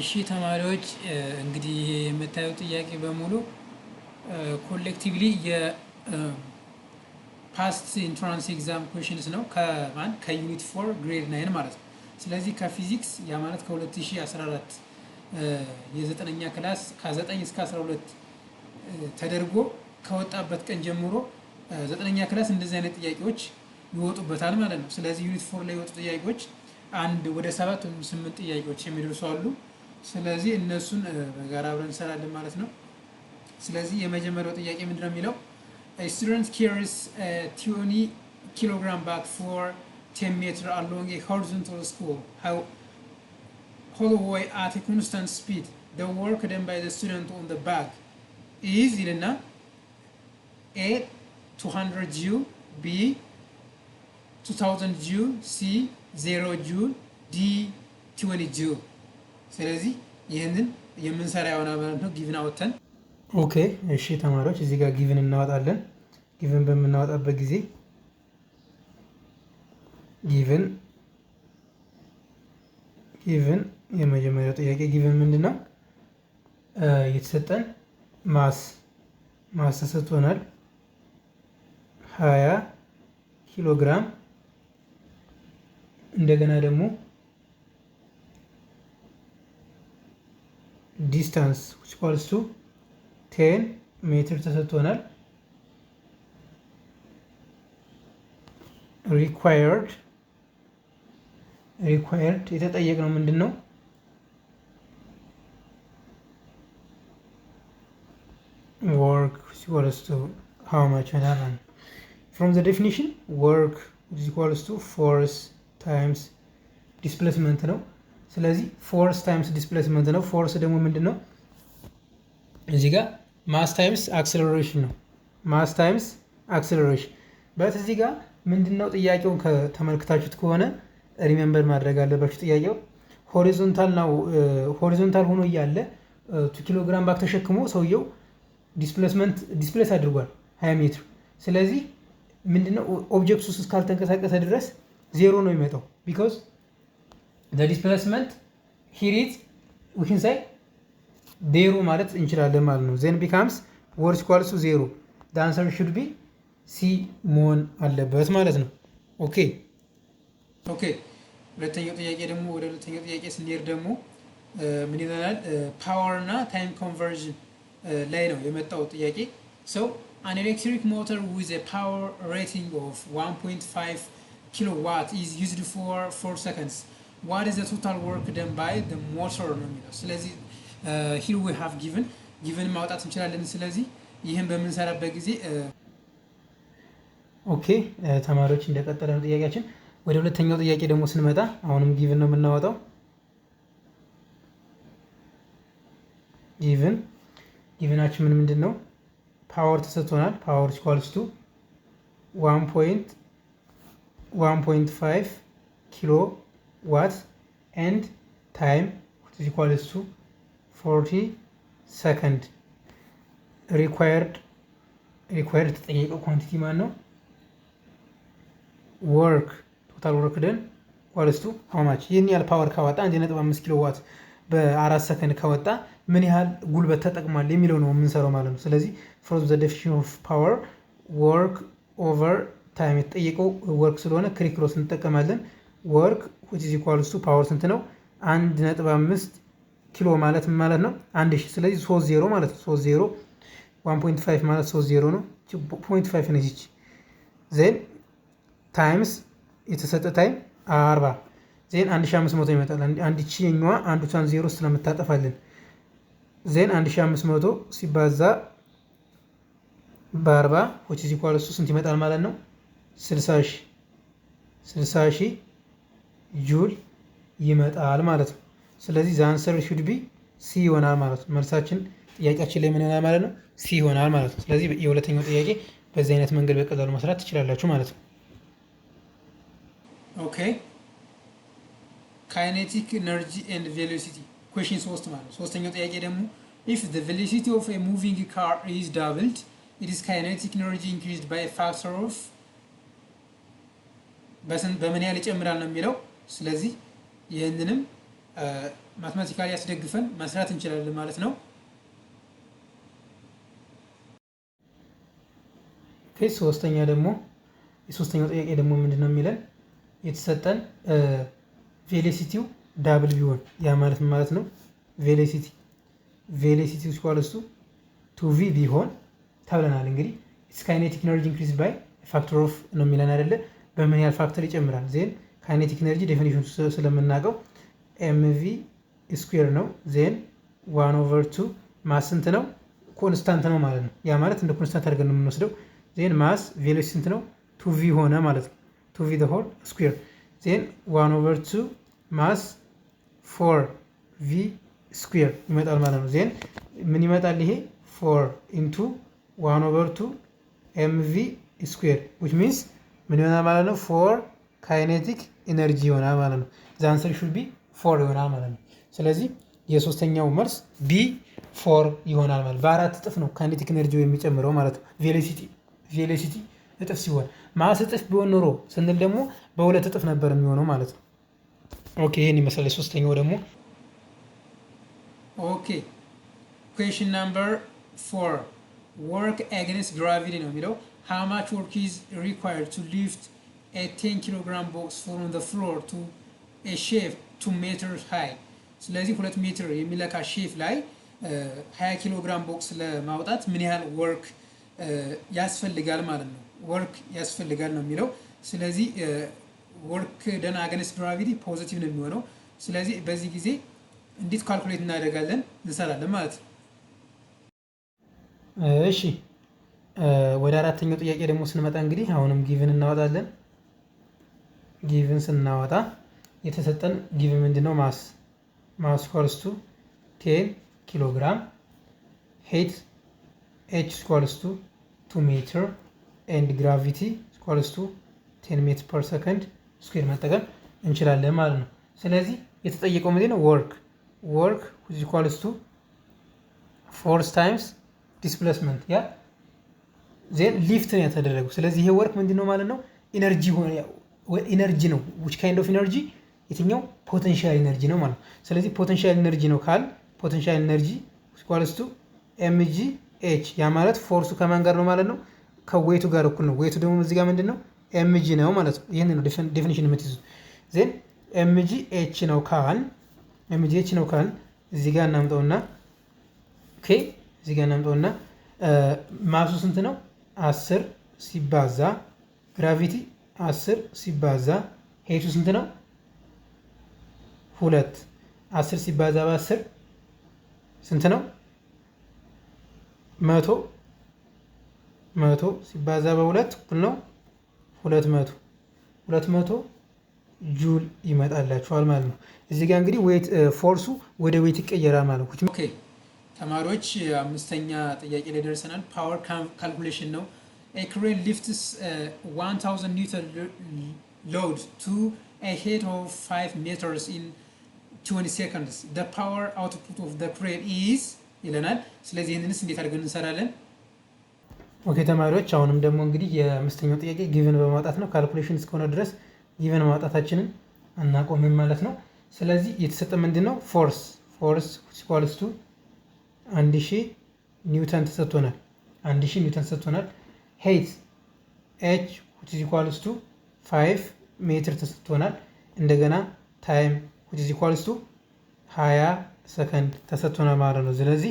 እሺ ተማሪዎች፣ እንግዲህ የምታዩት ጥያቄ በሙሉ collectively የ past entrance exam questions ነው። ከማን? ከ unit 4 grade 9 ማለት ነው። ስለዚህ ከፊዚክስ፣ ያ ማለት ከ2014 የዘጠነኛ class ከ9 እስከ 12 ተደርጎ ከወጣበት ቀን ጀምሮ ዘጠነኛ class እንደዚህ አይነት ጥያቄዎች ይወጡበታል ማለት ነው። ስለዚህ unit 4 ላይ የወጡ ጥያቄዎች አንድ ወደ ሰባት ወይም ስምንት ጥያቄዎች የሚደርሱ አሉ። ስለዚህ እነሱን በጋራ አብረን እንሰራለን ማለት ነው። ስለዚህ የመጀመሪያው ጥያቄ ምንድን ነው የሚለው? A student carries a 20 kilogram bag for 10 meter along a horizontal school hallway at a constant speed. The work done by the student on the bag is ይልና A 200 joule, B 2000 joule, C 0 joule, D 20 ጁል። ስለዚህ ይህንን የምንሰራ ይሆናል ማለት ነው given አውጥተን። Okay፣ እሺ ተማሪዎች፣ እዚህ ጋር given እናወጣለን። Given በምናወጣበት ጊዜ given የመጀመሪያው ጥያቄ given ምንድን ነው የተሰጠን? Mass ተሰጥቶናል፣ 20 ኪሎ ግራም። እንደገና ደግሞ distance equals to 10 ሜትር ተሰጥቶናል። Required የተጠየቅነው ምንድን ነው? Work equals to how much ይሆናል? From the definition, work equals to force times displacement ነው። ስለዚህ force times displacement ነው። Force ደግሞ ምንድን ነው? እዚህ ጋር mass times acceleration ነው። Mass times acceleration but እዚህ ጋር ምንድን ነው? ጥያቄውን ከተመልክታችሁት ከሆነ remember ማድረግ አለባችሁ። ጥያቄው horizontal ነው። Horizontal ሆኖ እያለ 2 kilogram bag ተሸክሞ ሰውየው displacement displace አድርጓል 20 ሜትር። ስለዚህ ምንድነው? Object ውስጥ እስካልተንቀሳቀሰ ድረስ ዜሮ ነው የሚመጣው because displacement here is, we can say, zero ማለት እንችላለን ማለት ነው። Then becomes work equals to zero. The answer should be C መሆን አለበት ማለት ነው። Okay. Okay፣ ሁለተኛው ጥያቄ ደግሞ፣ ወደ ሁለተኛው ጥያቄ ስንሄድ ደግሞ ምን ይለናል? Power እና time conversion ላይ ነው የመጣው ጥያቄ። So an electric motor with a power rating of 1.5 kilowatt is used for 4 seconds. What is the total work done by the motor ነው የሚለው። ስለዚህ here we have given. Given ማውጣት እንችላለን። ስለዚህ ይህን በምንሰራበት ጊዜ Okay ተማሪዎች፣ እንደቀጠለ ነው ጥያቄያችን። ወደ ሁለተኛው ጥያቄ ደግሞ ስንመጣ አሁንም given ነው የምናወጣው። Given ኣችን ምን ምንድን ነው? Power ተሰጥቶናል። Power equals to 1.5 kilowatt and time equals to 40 second. Required የተጠየቀው quantity ማን ነው? Work, total work done equals to how much? ይህን ያህል power ካወጣ፣ 1.5 ኪሎ ዋት በ4 ሰከንድ ካወጣ ምን ያህል ጉልበት ተጠቅሟል የሚለው ነው የምንሰራው ማለት ነው። ስለዚህ from the definition of power, work over time፣ የተጠየቀው work ስለሆነ criss cross እንጠቀማለን። Work which is equals to power ስንት ነው? 1.5 ኪሎ ማለት ምን ማለት ነው? 1000። ስለዚህ ሶስት ዜሮ ማለት ነው። ሶስት ዜሮ፣ 1.5 ማለት ሶስት ዜሮ ነው። 0.5 ነች ይቺ። Then times የተሰጠ time 40፣ then 1500 ይመጣል። አንድ ቺኛዋ አንዱቷን ዜሮ ስለምታጠፋልን then 1500 ሲባዛ በ40 which is equals to ስንት ይመጣል ማለት ነው? 60,000፣ 60,000 ጁል ይመጣል ማለት ነው። ስለዚህ the answer should be C ይሆናል ማለት ነው። መልሳችን ጥያቄያችን ላይ ምን ይሆናል ማለት ነው? C ይሆናል ማለት ነው። ስለዚህ የሁለተኛው ጥያቄ በዚህ አይነት መንገድ በቀላሉ መስራት ትችላላችሁ ማለት ነው። Okay, kinetic energy and velocity question ሶስት ማለት ነው። ሶስተኛው ጥያቄ ደግሞ if the velocity of a moving car is doubled, its kinetic energy increased by factor of በምን ያህል ይጨምራል ነው የሚለው። ስለዚህ ይህንንም Mathematically አስደግፈን መስራት እንችላለን ማለት ነው። ሶስተኛ ደግሞ፣ የሶስተኛው ጥያቄ ደግሞ ምንድን ነው የሚለን? የተሰጠን velocity ው double ቢሆን፣ ያ ማለት ምን ማለት ነው? Velocity equals to two v ቢሆን ተብለናል። እንግዲህ kinetic energy increase by factor of ነው የሚለን አይደለ? በምን ያህል factor ይጨምራል? Then kinetic energy definition ስለምናውቀው mv square ነው። Then one over two mass ስንት ነው? Constant ነው ማለት ነው። ያ ማለት እንደ constant አድርገን ነው የምንወስደው። Then mass velocity ስንት ነው? Two v ሆነ ማለት ነው። Two v whole square, then one over two mass four v square ይመጣል ማለት ነው። Then ምን ይመጣል ይሄ? Four into one over two mv square, which means ምን ይሆናል ማለት ነው? Four kinetic energy ይሆናል ማለት ነው። The answer should be four ይሆናል ማለት ነው። ስለዚህ የሶስተኛው መልስ B four ይሆናል ማለት በ4 እጥፍ ነው kinetic energy የሚጨምረው ማለት ነው። Velocity እጥፍ ሲሆን፣ mass እጥፍ ቢሆን ኖሮ ስንል ደግሞ በ2 እጥፍ ነበር የሚሆነው ማለት ነው። Okay፣ ይህን ይመስላል። የሶስተኛው ደግሞ Okay, question number 4, work against gravity ነው የሚለው። How much work is required to lift a 10 kilogram box from the floor to a shelf 2 meters high? ስለዚህ 2 ሜትር የሚለካ shelf ላይ 20 ኪሎ ግራም box ለማውጣት ምን ያህል work ያስፈልጋል ማለት ነው። Work ያስፈልጋል ነው የሚለው። ስለዚህ work done against gravity positive ነው የሚሆነው። ስለዚህ በዚህ ጊዜ እንዴት calculate እናደርጋለን፣ እንሰራለን ማለት ነው። እሺ፣ ወደ አራተኛው ጥያቄ ደግሞ ስንመጣ እንግዲህ አሁንም given እናወጣለን። Given ስናወጣ የተሰጠን given ምንድን ነው? Mass equals to 10 kilogram, height h equals to 2 meter and gravity equals to 10 meter per second square መጠቀም እንችላለን ማለት ነው። ስለዚህ የተጠየቀው ምንድን ነው? Work equals to force times displacement, yeah. Then lift ነው የተደረገው። ስለዚህ ይሄ work ምንድን ነው ማለት ነው? Energy ነው። Which kind of energy? የትኛው? Potential energy ነው ማለት ነው። ስለዚህ potential energy ነው ካል potential energy equals to mg h፣ ያ ማለት force ኡ ከማን ጋር ነው ማለት ነው? ከ weight ኡ ጋር እኩል ነው። Weight ኡ ደግሞ እዚህ ጋር ምንድን ነው? mg ነው ማለት ነው። ይህን ነው definition የምትይዙት። Then mg h ነው ካል mg h ነው ካል እዚህ ጋር እናምጠውና፣ okay፣ እዚህ ጋር እናምጠውና mass ኡ ስንት ነው? 10 ሲባዛ gravity 10 ሲባዛ height ኡ ስንት ነው? ሁለት። 10 ሲባዛ በ10 ስንት ነው? 100። 100 ሲባዛ በሁለት እኩል ነው 200። 200 ጁል ይመጣላችኋል ማለት ነው። እዚህ ጋር እንግዲህ weight force ኡ ወደ weight ይቀየራል ማለት ነው። Okay ተማሪዎች፣ አምስተኛ ጥያቄ ላይ ደርሰናል። Power calculation ነው። A crane lifts 1000 newton load to a height of 5 meters in 20 seconds. The power output of the crane is ይለናል። ስለዚህ ይህንንስ እንዴት አድርገን እንሰራለን? Okay ተማሪዎች፣ አሁንም ደግሞ እንግዲህ የአምስተኛው ጥያቄ given በማውጣት ነው። Calculation እስከሆነ ድረስ given ማውጣታችንን አናቆምም ማለት ነው። ስለዚህ የተሰጠ ምንድን ነው? Force equals to 1000 ኒውተን ተሰጥቶናል። 1000 ኒውተን ተሰጥቶናል። Height h which is equals to 5 ሜትር ተሰጥቶናል። እንደገና time which is equals to 20 ሰከንድ ተሰጥቶናል ማለት ነው። ስለዚህ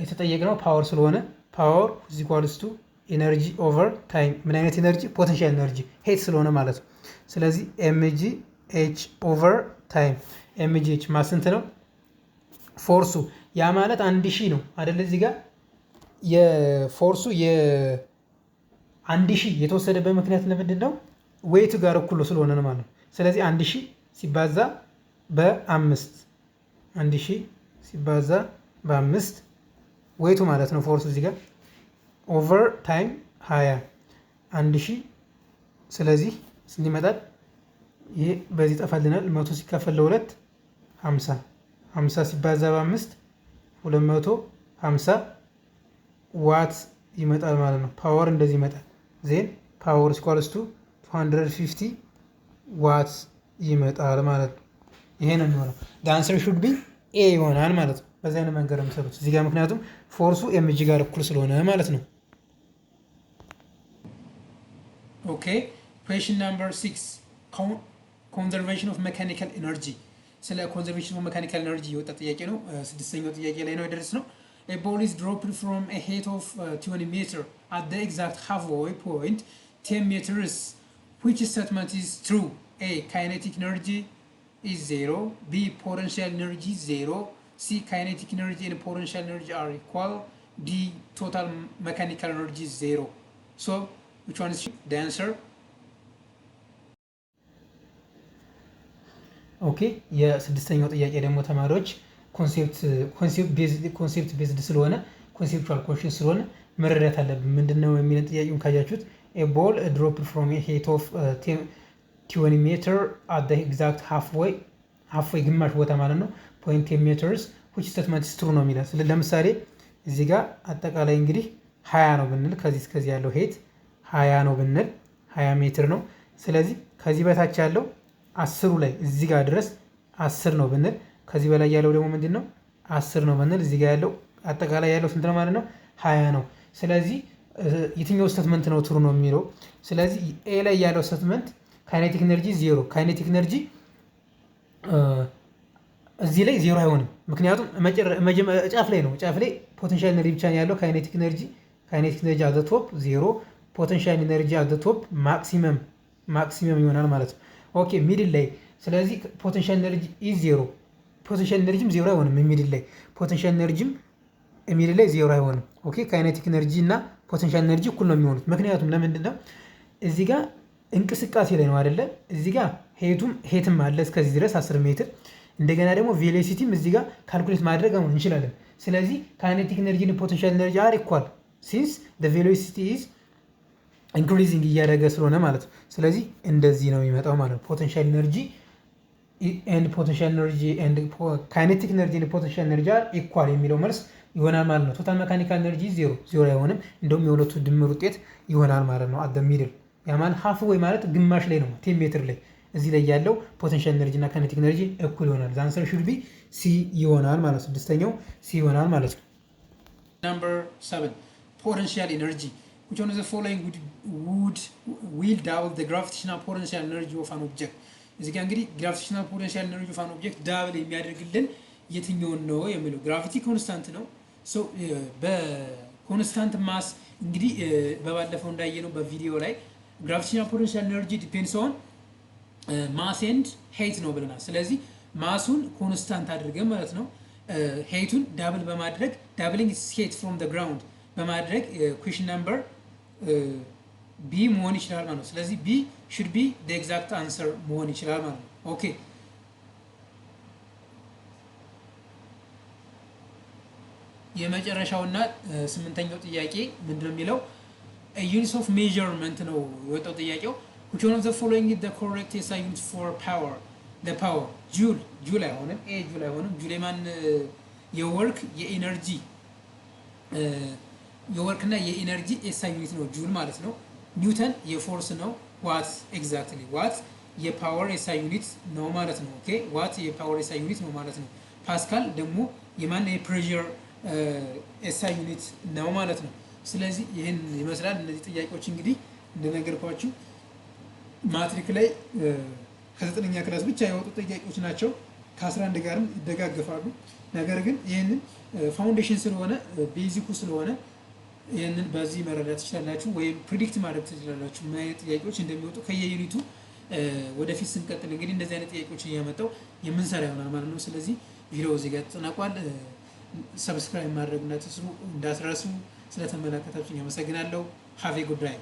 የተጠየቅነው power ስለሆነ power which is equals to energy over time። ምን አይነት energy? Potential energy፣ height ስለሆነ ማለት ነው። ስለዚህ mg h over time። mg h mass ስንት ነው? Force ኡ ያ ማለት 1000 ነው አደለ? እዚህ ጋር የ force ኡ የ1000 የተወሰደበት ምክንያት ለምንድን ነው? Weight ኡ ጋር እኩል ስለሆነ ነው ማለት ነው። ስለዚህ 1000 ሲባዛ በአምስት፣ 1000 ሲባዛ በአምስት weight ኡ ማለት ነው force ኡ እዚህ ጋር over time 20፣ 1000። ስለዚህ ስንት ይመጣል? ይሄ በዚህ ይጠፋልናል። 100 ሲካፈል ለሁለት 50፣ 50 ሲባዛ በአምስት 250 ዋት ይመጣል ማለት ነው። Power እንደዚህ ይመጣል። Then power equals to 250 ዋት ይመጣል ማለት ነው። ይሄ ነው የሚሆነው። Answer should be A ይሆናል ማለት ነው። በዚህ አይነት መንገድ ነው የሚሰሩት እዚህ ጋር፣ ምክንያቱም force ኡ mg ጋር እኩል ስለሆነ ማለት ነው። Okay, question number 6, conservation of mechanical energy። ስለ conservation of mechanical energy የወጣ ጥያቄ ነው። ስድስተኛው ጥያቄ ላይ ነው የደረስነው። A ball is dropped from a height of 20 meter at the exact halfway point 10 meters. Which statement is true? A. Kinetic energy is zero. B. Potential energy is zero. C. Kinetic energy and potential energy are equal. D. Total mechanical energy is zero. So, which one is the answer? Okay, የስድስተኛው ጥያቄ ደግሞ ተማሪዎች concept based ስለሆነ፣ conceptual question ስለሆነ መረዳት አለብን። ምንድነው የሚለን ጥያቄውን ካያችሁት a ball dropped from height of 20 meter at the exact halfway ግማሽ ቦታ ማለት ነው point 10 meters, which statement is true ነው የሚለን። ለምሳሌ እዚህ ጋር አጠቃላይ እንግዲህ 20 ነው ብንል፣ ከዚህ እስከዚህ ያለው height 20 ነው ብንል፣ 20 ሜትር ነው። ስለዚህ ከዚህ በታች ያለው 10ሩ ላይ እዚህ ጋር ድረስ 10 ነው ብንል፣ ከዚህ በላይ ያለው ደግሞ ምንድን ነው? 10 ነው ብንል፣ እዚህ ጋር ያለው አጠቃላይ ያለው ስንት ነው ማለት ነው? 20 ነው። ስለዚህ የትኛው statement ነው true ነው የሚለው። ስለዚህ A ላይ ያለው statement kinetic energy zero፣ kinetic energy እዚህ ላይ ዜሮ አይሆንም። ምክንያቱም ጫፍ ላይ ነው፣ ጫፍ ላይ potential energy ብቻ ነው ያለው። Kinetic energy at the top zero፣ potential energy at the top maximum ይሆናል ማለት ነው። Okay, middle ላይ ስለዚህ potential energy is zero፣ potential energy ም ዜሮ አይሆንም። Middle ላይ potential energy ም middle ላይ ዜሮ አይሆንም። Okay, kinetic energy እና potential energy እኩል ነው የሚሆኑት። ምክንያቱም ለምንድን ነው? እዚህ ጋር እንቅስቃሴ ላይ ነው አይደለ? እዚህ ጋር height ኡም height ም አለ እስከዚህ ድረስ 10 ሜትር። እንደገና ደግሞ velocity ም እዚህ ጋር calculate ማድረግ አሁን እንችላለን። ስለዚህ kinetic energy እና potential energy are equal since velocity is increasing እያደረገ ስለሆነ ማለት ነው። ስለዚህ እንደዚህ ነው የሚመጣው ማለት ነው። Potential energy and potential energy and kinetic energy and potential energy are equal የሚለው መልስ ይሆናል ማለት ነው። Total mechanical energy zero zero አይሆንም። እንደውም የሁለቱ ድምር ውጤት ይሆናል ማለት ነው። At middle ያ ማለት halfway ማለት ግማሽ ላይ ነው፣ 10 ሜትር ላይ እዚህ ላይ ያለው potential energy እና kinetic energy እኩል ይሆናል። The answer should be C ይሆናል ማለት ነው። ስድስተኛው C ይሆናል ማለት ነው። Number 7, potential energy. Which one of the following would will double the gravitational potential energy of an object? እዚህ ጋር እንግዲህ gravitational potential energy of an object double የሚያደርግልን የትኛውን ነው የሚለው። Gravity constant ነው። በ constant mass እንግዲህ በባለፈው እንዳየነው በቪዲዮ ላይ gravitational potential energy depends on mass and height ነው ብለናል። ስለዚህ mass ኡን constant አድርገን ማለት ነው height ኡን double በማድረግ፣ doubling height from the ground በማድረግ question number B መሆን ይችላል ማለት ነው። ስለዚህ B should be exact answer መሆን ይችላል ማለት ነው። Okay, የመጨረሻውና ስምንተኛው ጥያቄ ምንድነው የሚለው? Units of measurement ነው የወጣው ጥያቄው። Which one of the following is the correct SI unit for power? The power joule፣ ጁል አይሆንም። A ጁል አይሆንም። ጁል የማን የ work የ energy የ work እና የ energy SI unit ነው ጁል ማለት ነው። ኒውተን የ force ነው። Watt, exactly, watt የ power SI unit ነው ማለት ነው። Okay, watt የ power SI unit ነው ማለት ነው። ፓስካል ደግሞ የማን የ pressure SI unit ነው ማለት ነው። ስለዚህ ይህን ይመስላል። እነዚህ ጥያቄዎች እንግዲህ እንደነገርኳችሁ ማትሪክ ላይ ከዘጠነኛ class ብቻ የወጡ ጥያቄዎች ናቸው። ከ11 ጋርም ይደጋገፋሉ። ነገር ግን ይህንን foundation ስለሆነ፣ basic ኩ ስለሆነ ይህንን በዚህ መረዳት ትችላላችሁ ወይም predict ማድረግ ትችላላችሁ ምን አይነት ጥያቄዎች እንደሚወጡ ከየ unit ኡ። ወደፊት ስንቀጥል እንግዲህ እንደዚህ አይነት ጥያቄዎችን እያመጣው የምንሰራ ይሆናል ማለት ነው። ስለዚህ ቪዲዮ እዚህ ጋር ተጠናቋል። Subscribe ማድረግ እንዳትረሱ። ስለተመለከታችሁ አመሰግናለሁ። Have a good day.